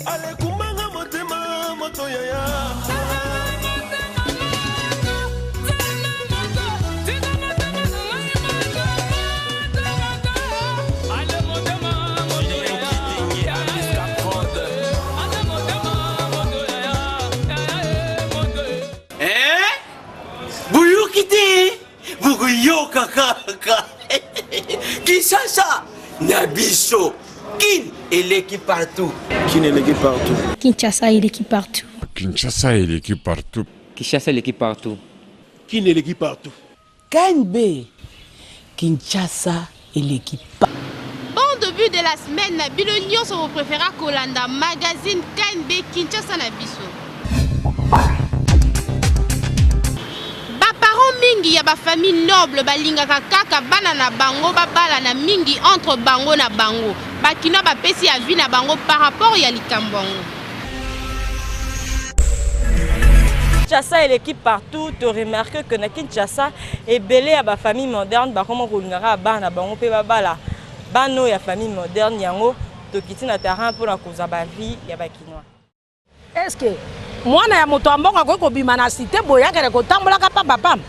Alekumbanga motema moto yaya. Eh? Boyoki te bokoyoka kaka Kinshasa na biso Kin eleki partout. Kin eleki partout. Kinshasa eleki partout. Kinshasa eleki partout. Kinshasa eleki partout. Kin eleki partout. KNB Kinshasa eleki pa. Bon debut de la semaine na bino nyonso bo prefera kolanda magazine KNB Kinshasa na biso. Ba parents mingi ya ba famille noble balingaka kaka bana na bango babalana mingi entre bango na bango. Ba kinois bapesi avis na bango par rapport ya likambo yango. Kinshasa eleki partout, to remarque que na Kinshasa ebele ya ba famille moderne bakoma kolingaka bana na bango mpe babala bana oyo ya famille moderne yango tokiti na terrain mpona kozwa ba vie ya ba kinois. Est-ce que mwana ya moto ya mbongo akoki kobima na cité boye akende kotambolaka pamba pamba?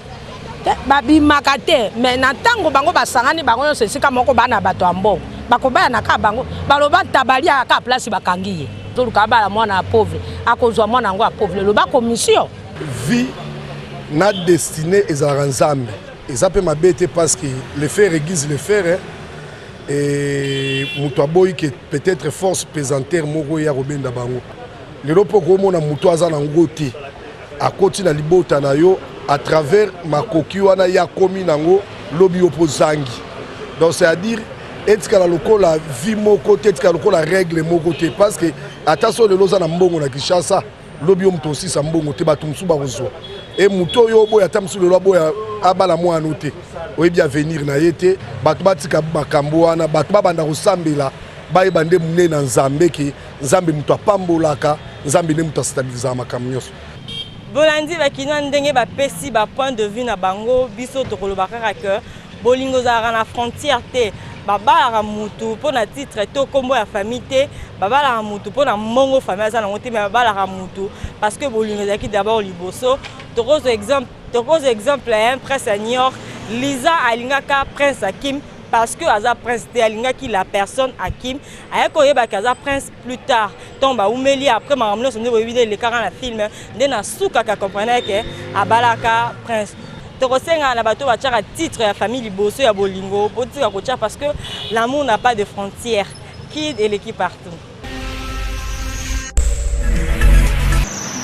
Te, babimaka te mais na ntango bango basangani bango nyonso esika moko bana ya bato ya mbongo bakobayana kaka bango baloba ntaba aliaka kaka place bakangi ye toluka abala mwana ya pauvre akozwa mwana yango ya pauvre loba commission vie na destinée ezalaka nzambe eza mpe mabe te parce que le fer aiguise le fer hein. Et moto aboyi ke peut-être force pesanteur moko eya kobenda bango lelo mpo okomona moto aza na ngo te akoti na libota na yo à travers makoki wana ye akomi nango lobi yo mpo ozangi donc c'est à dire etikala lokola vie moko te etikala lokola règle moko te parce que ata so lelo oza na mbongo na kinshasa lobi yo moto osisa mbongo te bato mosusu bakozwa e moto oyo oboya ata mosusu lelo aboya abala mwana no te oyebi avenir na ye te bato batika makambo wana bato babanda kosambela bayeba nde monene na nzambe ke nzambe moto apambolaka nzambe nde moto astabilizaka makambo nyonso Bolandi ba kinois ndenge bapesi ba point de vue na bango, biso tokoloba kaka que bolingo ezalaka na frontière te. Babalaka mutu mpo na titre to kombo ya famille te, babalaka mutu mpo na mbongo famille aza nango te, mais babalaka mutu parce que bolingo ezalaki d'abord liboso. Tokozwa exemple, tokozwa exemple ya un prince ya New York, Lisa alingaka prince Hakim parce que aza prince te, alingaki la personne Hakim, aye koyeba ke aza prince plus tard. Ntango bawumeli après makambo nyonso nde boyebi nde elekaka na film nde na suka ka comprendre ke abalaka prince. Tokosenga na bato batiaka titre ya famille liboso ya bolingo, botika kotia parce que l'amour n'a pas de frontières. Kid eleki partout.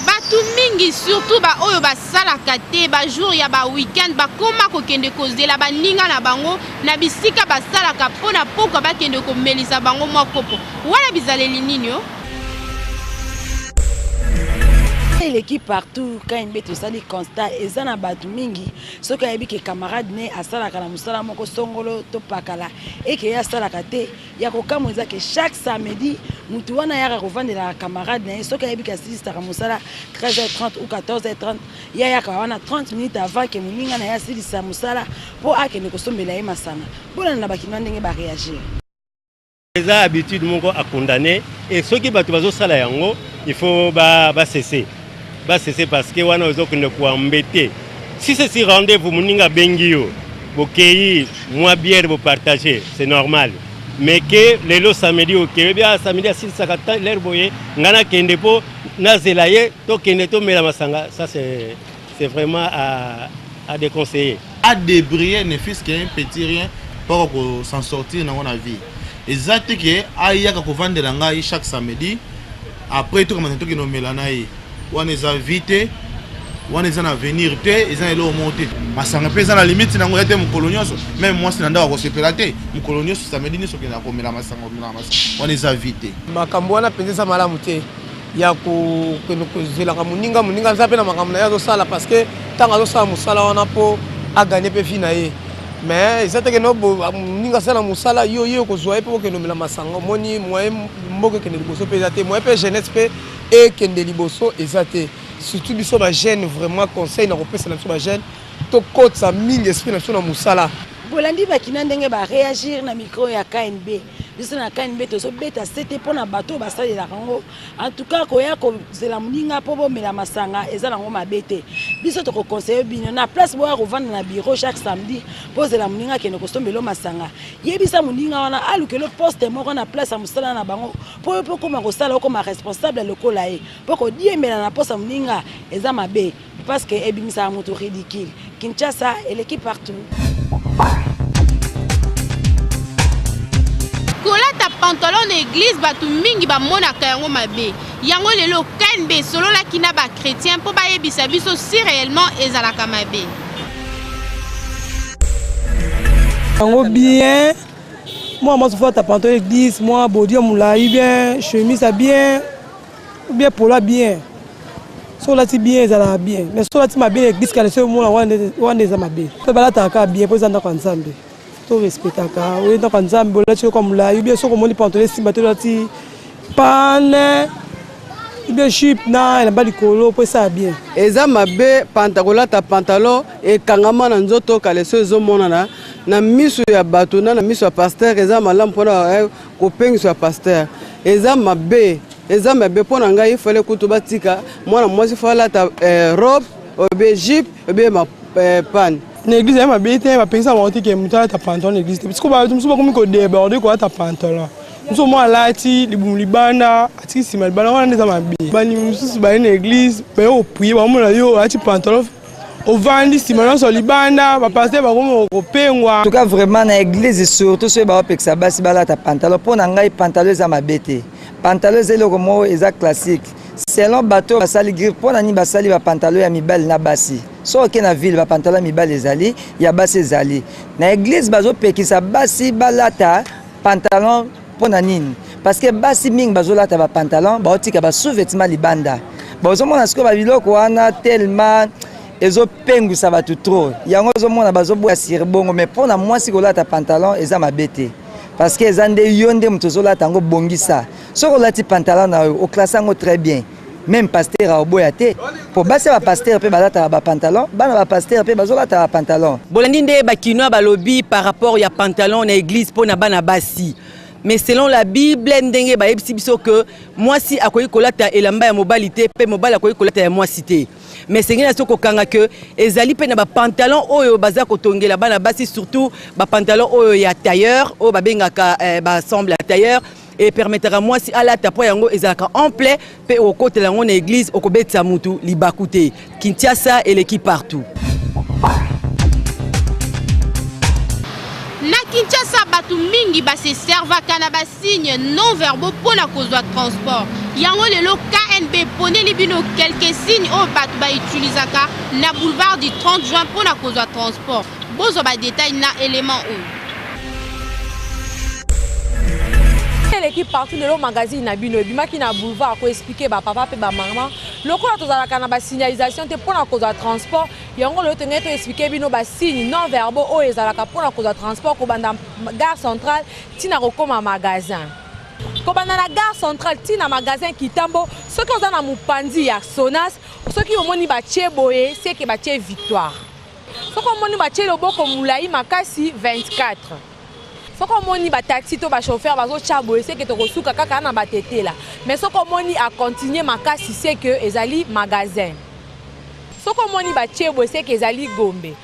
Bato mingi surtout ba oyo basalaka te ba jour ya ba week-end bakoma kokende kozela baninga na bango na bisika basalaka mpo na pokwa bakende komelisa bango mwa kopo. Wana bizaleli nini o? Eleki partout KNB tosali constat eza na bato mingi soki ayebi ke camarade ne asalaka na mosala moko songolo to pakala eke ye asalaka te ya kokamwa eza ke chaque samedi mutu wana ayaka kovandelaka camarade na ye soki ayebi ke asilisaka mosala 13h30 ou 14h30 ye ayaka wana 30 minutes avant ke moninga na ye asilisa mosala mpo akende kosombela ye masanga. Bolanda na bakinois ndenge ba reagir. Eza habitude moko à condamner et soki bato bazosala yango il faut ba ba cesser ba cesser parce que wana ozokende ko embêter si c'est si rendez-vous moninga abengi yo bokeyi mwa bière bo partager c'est normal mais que lelo samedi okeye oyebi ah samedi asilisaka l'heure boye ngai nakende mpo nazela ye tokende tomela masanga ça c'est c'est vraiment à, à déconseiller. A debrier ne fils qu'un petit rien pour ko s'en sortir nango na vie eza te ke ayaka kovandela ngai chaque samedi après tokamata tokende omela na ye wana eza vie te wana eza na avenir te eza na eloko moko te masanga mpe eza na limite nango ya te mokolo nyonso meme mwasi na ndako akosepela te mokolo nyonso samedi nyonso okendaka komela masanga komela masanga wana eza vie te makambo wana mpenza eza malamu te ya kokende kozelaka moninga moninga aza mpe na makambo na ye azosala parce que ntango azosala mosala wana mpo aganye mpe vie na ye mais eza te kende moninga asala mosala yo ye okozwa ye mpe okende omela masanga omoni moyen mboka ekende liboso mpe eza te moyen mpe jeunesse mpe ekende liboso eza te surtout biso ba jeune vraiment conseil na kopesa na biso ba jeune tokotisa mingi esprit na biso na mosala. Bolandi bakina ndenge ba réagir na micro ya KNB. Biso na KNB tozobeta sete mpo na bato oyo basalelaka yango. En tout cas koya kozela moninga mpo bomela masanga eza nango mabe te. Biso tokoconseille bino na place boya kovanda na bureau chaque samedi mpo ozela moninga akende kosombela masanga. Yebisa moninga wana alukelo poste moko na place ya mosala na bango mpo yo mpe okoma kosala okoma responsable lokola ye. Mpo kodiembela na poste ya moninga eza mabe. Parce que ebimisaka moto ridicule. Kinshasa eleki partout. Kolata pantalon na eglise bato mingi bamonaka yango mabe. Yango lelo KNB esololaki na ba chretiens mpo bayebisa biso si reellement ezalaka mabe. Yango bien mwa mwasi fo pantalon église mwa body ya molai bien chemise ya bien Ou bien pola bien. So olati bien ezalaka bien. Mais so olati mabe na église kala so omona wana eza mabe. Pe balataka kaka bien po eza ndako ya Nzambe. To respectaka. Oye ndako ya Nzambe olati eloko ya molayi ou bien soki omoni pantalon esimba te olati pane ou bien jupe na elamba likolo po esala bien. Eza mabe panta kolata pantalon ekangama na nzoto kaleso ezomonana na miso ya bato na na miso ya pasteur eza malamu mpona eh, kopengisa ya pasteur eza mabe eza mabe mpo na ngai fale kutu batika mwana mwasi fo alata eh, robe obe jupe obe eh, pane na eglise ya mabe te bapekisa bango te ke moto alata pantalon na eglise te parceke bato mosusu bakomi kodeborde kolata pantalon mosusu mwa alati libumu libanda atiki nsima libanda wana nde eza mabe bani mosusu baye na eglise baye koprie bamona yo alati pantalon ovandi nsima nyonso libanda bapaster bakomi kopengwa. En tout cas vraiment na eglise surtout soki baopekisa basi balata pantalon mpo na ngai pantalon eza mabe te pantalon eza eloko moko eza classique selon bato oyo basali griffe mpo na nini basali bapantalon ya mibali na basi soki oke na ville bapantalon ya mibali ezali ya basi ezali na eglise bazopekisa basi balata pantalon mpo na nini parce que basi mingi bazolata bapantalon baotika ba sous-vêtement libanda bozomona sikoyo babiloko wana tellement ezopengwisa bato trop yango ozomona bazoboya sire bongo mais mpo na mwasi kolata pantalon eza mabe te parce que eza nde yo nde moto ozolata yango bongisa soki olati pantalon na yo oklase yango très bien meme pasteur aoboya te mpo basi ya bapasteur mpe balataka bapantalon bana bapasteur mpe bazolataka bapantalon bolandi nde bakinois balobi par rapport ya pantalon na église mpo na bana basi mais selon la bible ndenge bayebisi biso ke mwasi akoki kolata elamba ya mobali te mpe mobali akoki kolata ya mwasi te mais esengeli na biso kokanga ke ezali mpe na bapantalon oyo baza kotongela bana basi surtout bapantalon oyo ya tailleur oyo babengaka eh, basemble ya tailleur epermetaka mwasi alata mpo yango ezalaka ample mpe okokotela yango na eglise okobetisa mutu libaku te kinshasa eleki partout Na Kinshasa, bato mingi ba se servaka na ba signes non verbaux mpo na kozwa transport. Yango lelo KNB eponeli bino quelques signes oyo bato ba utilisaka na boulevard du 30 juin mpo na kozwa transport. Bozwa ba details na element oyo. Eleki partout lelo magazine na bino ebimaki na boulevard ko expliquer ba papa pe ba mama lokola tozalaka na ba signalisation te mpo na kozwa transport yango lelo tongei to expliquer bino ba signes non verbaux oyo ezalaka mpo na kozwa transport kobanda gare centrale ntina kokoma magasin kobanda na gare centrale ntina magasin kitambo soki oza na mopanzi ya sonas soki omoni batie boye seke batie victoire Soki omoni batie loboko mulayi makasi 24. Soki omoni ba taxi to ba chauffeur bazotia boye seke tokosuka kaka na batetela. Mais soki omoni a continuer makasi seke ezali magasin. Soki omoni batie boye seke ezali Gombe.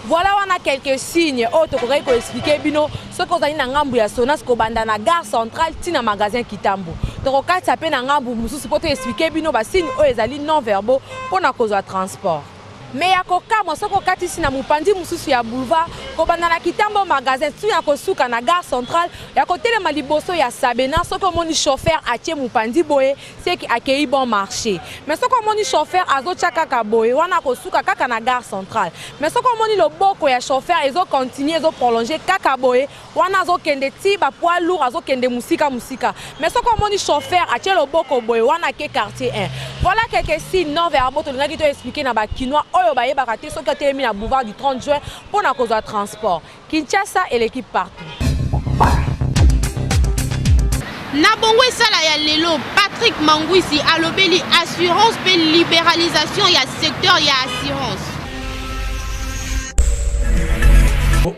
Voilà wana quelques signes oyo tokokaki ko expliquer bino soki ozali na ngambu ya Sonas kobanda na gare centrale ti na magasin Kitambo. Tokokatisa pe na ngambu mosusu po to expliquer bino ba signes oyo ezali non verbaux pona kozwa transport. Mais ya kokamwa soki okatisi na mopanzi mosusu ya boulevard kobanda na Kitambo magasin ti na kosuka na gare centrale ya kotelema liboso ya Sabena soki omoni chauffeur atie mopanzi boye seke akeyi bon marché mais soki omoni chauffeur azotia kaka boye wana akosuka kaka na gare centrale mais soki omoni loboko ya chauffeur ezo continuer ezo prolonger kaka boye Wana azo kende ti ba poids lourd azo kende musika musika. Mais soki omoni chauffeur atie loboko boye wana ake quartier 1. Voilà quelques signes non verbaux tolingaki to expliquer na ba kinois oyo bayebaka te soki atelemi na boulevard du 30 juin pona kozwa transport. Kinshasa eleki partout. Na bongo esala ya lelo, Patrick Mangwisi alobeli assurance mpe liberalisation ya secteur ya assurance.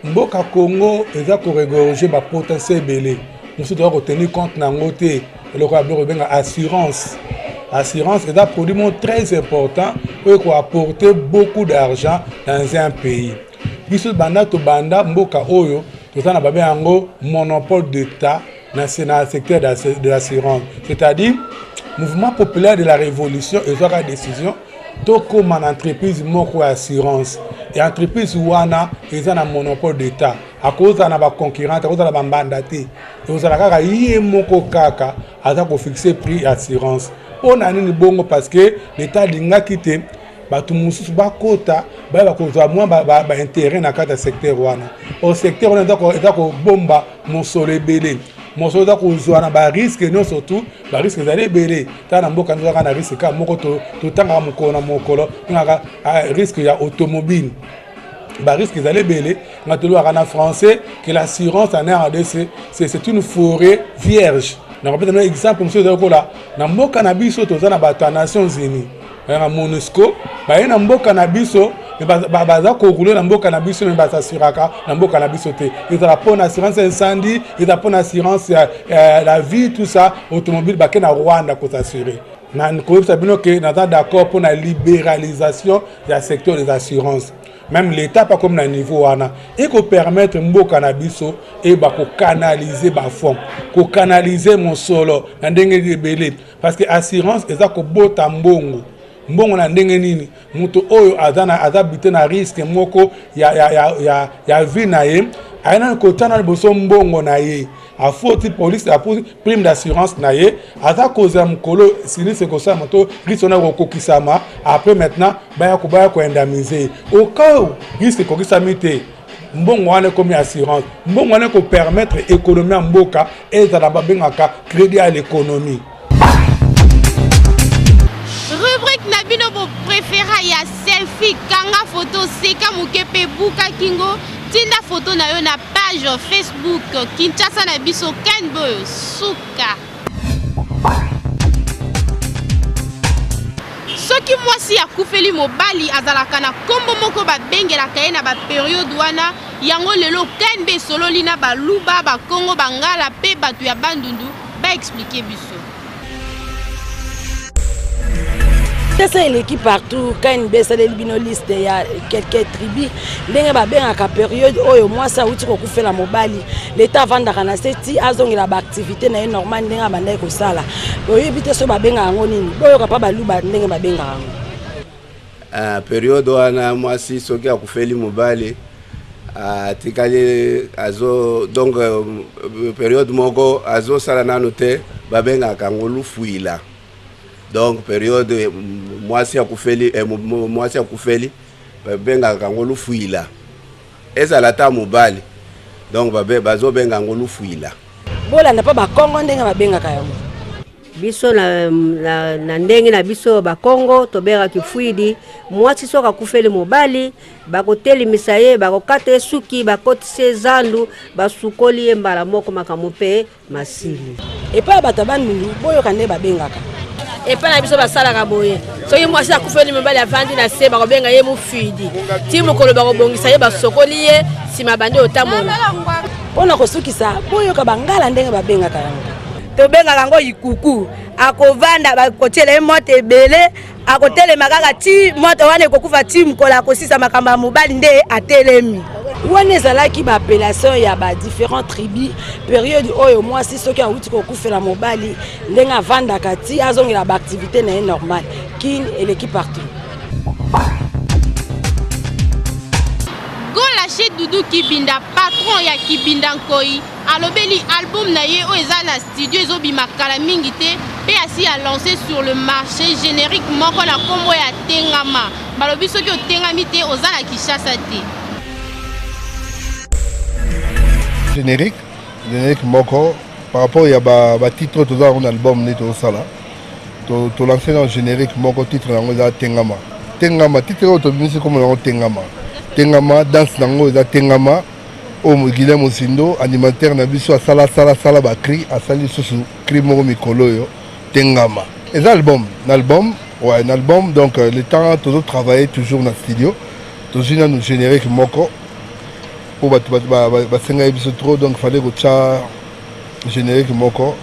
Mboka Congo eza ko regorger ba potentiel ebele mosusu toza ko tenir compte na yango te. Eloko ya biloko ebenga assurance. Assurance eza produit moko très important oyo ko apporter beaucoup d'argent dans un pays. Biso banda tobanda mboka oyo toza na babenga yango monopole d'État na secteur de l'assurance, c'est-à-dire mouvement populaire de la révolution ezwaka décision tokóma na entreprise moko ya assurance. E entreprise wana eza na monopole d'État, akozala na baconcurrent, akozala na bambanda te, ekozala kaka ye moko kaka aza kofixe prix ya assurance. Mpo na nini bongo? Parce que l'État alingaki te bato mosusu bakota bayeba kozwa mwa baintérêt na kati ya secteur wana. O secteur wana eza kobomba mosolo ebele, mosolo eza kozwa na bariske nyonso tu. Bariske ezali ebele. Tala na mboka nzokaka na riske kaka moko totangaka mokolo na mokolo, tongaka riske ya automobile. Bariske ezali ebele. Nga tolobaka na français que l'assurance en RDC, c'est une forêt vierge. Nakopesa no exemple mosusu ezali lokola na mboka na biso toza na bato ya Nations Unies na MONUSCO, baye na mboka na biso, baza korouler na mboka na biso, me basassuraka na mboka na biso te. Ezala mpona assurance incendie, ezala mpona assurance ya la vie, tout ça, automobile, bake na Rwanda kosassurer. Na koyebisa bino ke naza d'accord mpona libéralisation ya secteur des assurances. Même l'État pas comme na niveau wana ekopermettre mboka na biso eyeba kocanaliser bafonds, kocanaliser mosolo na ndenge ebele, parce que assurance eza kobota mbongo. Mbongo na ndenge nini? Moto oyo aza na aza bute na risque moko ya vie na ye, aye nani kotia na liboso mbongo na ye, afoti police, afuti prime d'assurance na ye, aza kozela mokolo sinistre ekosalama to risque wana ekokokisama. Après maintenant baya kobaya koindemniser ye. Au cas où risque ekokisami te, mbongo wana ekomi assurance. Mbongo wana ekopermettre économie ya mboka ezala, babengaka crédit à l'économie. Rubrique na bino bopréféra ya selfie, kanga foto, seka moke mpe buka kingo, tinda foto na yo na page Facebook Kinshasa na biso Kenboyo. Suka soki mwasi akufeli mobali, azalaka na nkombo moko babengelaka ye na baperiode wana. Yango lelo KNB esololi na Baluba, Bakongo, Bangala mpe bato ya Bandundu, baexpliquer biso. Tesa eleki partout. KNB esaleli bino liste ya quelques tribu, ndenge babengaka periode oyo mwasi awuti kokufela mobali. Leta avandaka na se ti azongela baactivité na ye normal ndenge abandaki kosala. Oyebi te so babengaka yango nini? Boyoka mpa Baluba ndenge babengaka yango. Periode wana mwasi soki akufeli mobali, atikali azo, donc periode moko azosala nanu te, babengaka yango lufuila. Donc periode mwasi akufeli, mwasi akufeli, babengaka yango lufuila. Ezala ata mobali, donc bazobenga yango lufuila. Bolanda mpa Bakongo ndenge babengaka yango. Biso na ndenge na biso Bakongo tobengaki fwidi. Mwasi soki akufeli mobali, bakotelemisa ye, bakokata ye suki, bakotisi ye zandu, basukoli ye mbala moko, makambo mpe masili. Epai ya bato ya Bandundu, boyoka nde babengaka. Epai na biso basalaka boye: soki mwasi akufeli mobali, avandi na se, bakobenga ye mufidi ti mokolo bakobongisa ye, basokoli ye, nsima bandi otambola. Mpo na kosukisa, boyoka Bangala ndenge babengaka yango. Tobengaka yango ikuku. Akovanda, bakotiela ye moto ebele, akotelema kaka ti moto wana ekokufa, ti mokolo akosisa makambo ya mobali nde atelemi. Wana ezalaki baappellation ya badifférent tribu, periode oyo mwasi soki awuti kokufela mobali, ndenge avandaka ti azongela baactivité na ye normal. Kin eleki partout. Golache Dudu Kibinda, patron ya Kibinda Nkoi, alobeli album na ye oyo eza na studio, ezobima kala mingi te, mpe asi alancé sur le marché générique moko na nkombo ya Tengama. Balobi soki otengami te, oza na Kinshasa te. Générique moko par rapport ya batitre oyo toza yango na album nde tozosala. Tolance na générique moko, titre yango eza Tengama. Tengama, titre oyo tobimisi, kombo yango Tengama. Tengama, danse nango eza Tengama oyo Guilhem Osindo, animateur na biso, asala asala asala bacri, asali lisusu cri moko mikolo oyo. Tengama eza album na album, ouais, na album. Donc le temps tozotravailler toujours na studio, tozwi nanu générique moko. mpo bato basengaki biso trop, donc fallait kotya générique moko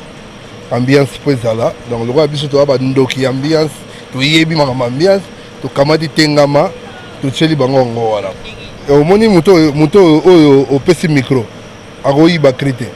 ambiance mpo ezala. Donc lokola biso toza bandoki ya ambiance, toyebi makambo ambiance, tokamati tengama, totyeli bango yango wana. Omoni moto oyo opesi micro akoyiba cri te.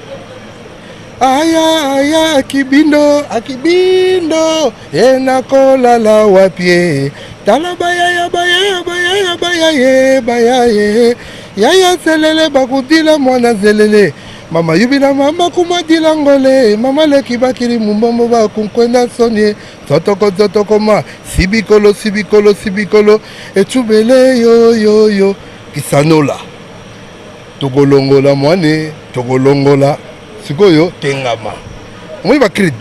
Aya aya akibindo akibindo ye nakolala wapi ye tala bayaya bayaya bayaya bayaye bayaye yaya zelele bakudila mwana zelele mama yubila mama kumadila ngole mama leki bakili mumbombo bakunkwenda sonie zotoko zotoko ma sibikolo sibikolo sibikolo etubele yo yo yo kisanola tokolongola mwane tokolongola sikoyo tengama omoni bacride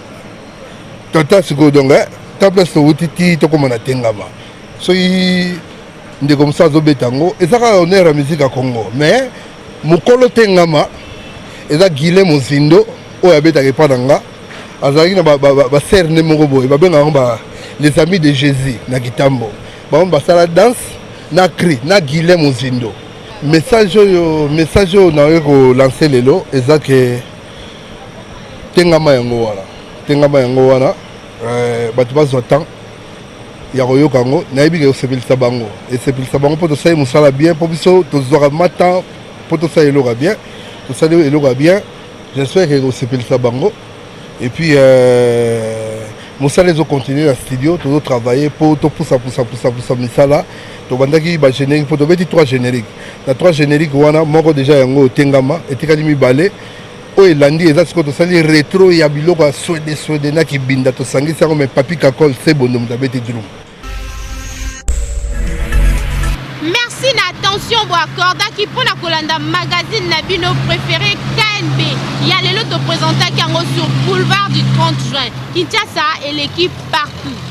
tata sikoyo donc eh, ta place towuti ti tokóma na tengama. Soki ndeko mosusu azobeta yango, eza kaka honneur ya musique ya Congo. Mais mokolo tengama eza Guilin Mozindo oyo abetaka epa na nga, azalaki na basere nde moko boye babengaka yango les amis de Jésus na Kitambo. Bango basala danse na cri na Guilin Mozindo. Message oyo nayoki kolancer lelo eza ke tengama yango wana, tengama yango wana, bato bazwa temps ya koyoka yango. Nayebi ke osepelisa bango, esepelisa bango mpo tosali mosala bien, mpo biso tozwaka ma temps mpo tosala eloko ya bien. Tosali eloko ya bien, j'espère ke kosepelisa bango. Et puis mosala ezocontinue na studio, tozotravaille mpo topusa pusa pusa pusa misala. Tobandaki bagénérique mpo tobeti trois générique. Na trois générique wana, moko déjà yango otengama, etikali mibale oyo elandi. Eza sikoyo tosali rétro ya biloko ya swede swede na kibinda, tosangisi yango. Mais Papi Kakol Sebondo moto abeti drum. Merci na attention boaccordaki mpo na kolanda magazine na bino préféré KNB ya lelo. Toprésentaki yango sur boulevard du 30 juin, Kinshasa eleki partout.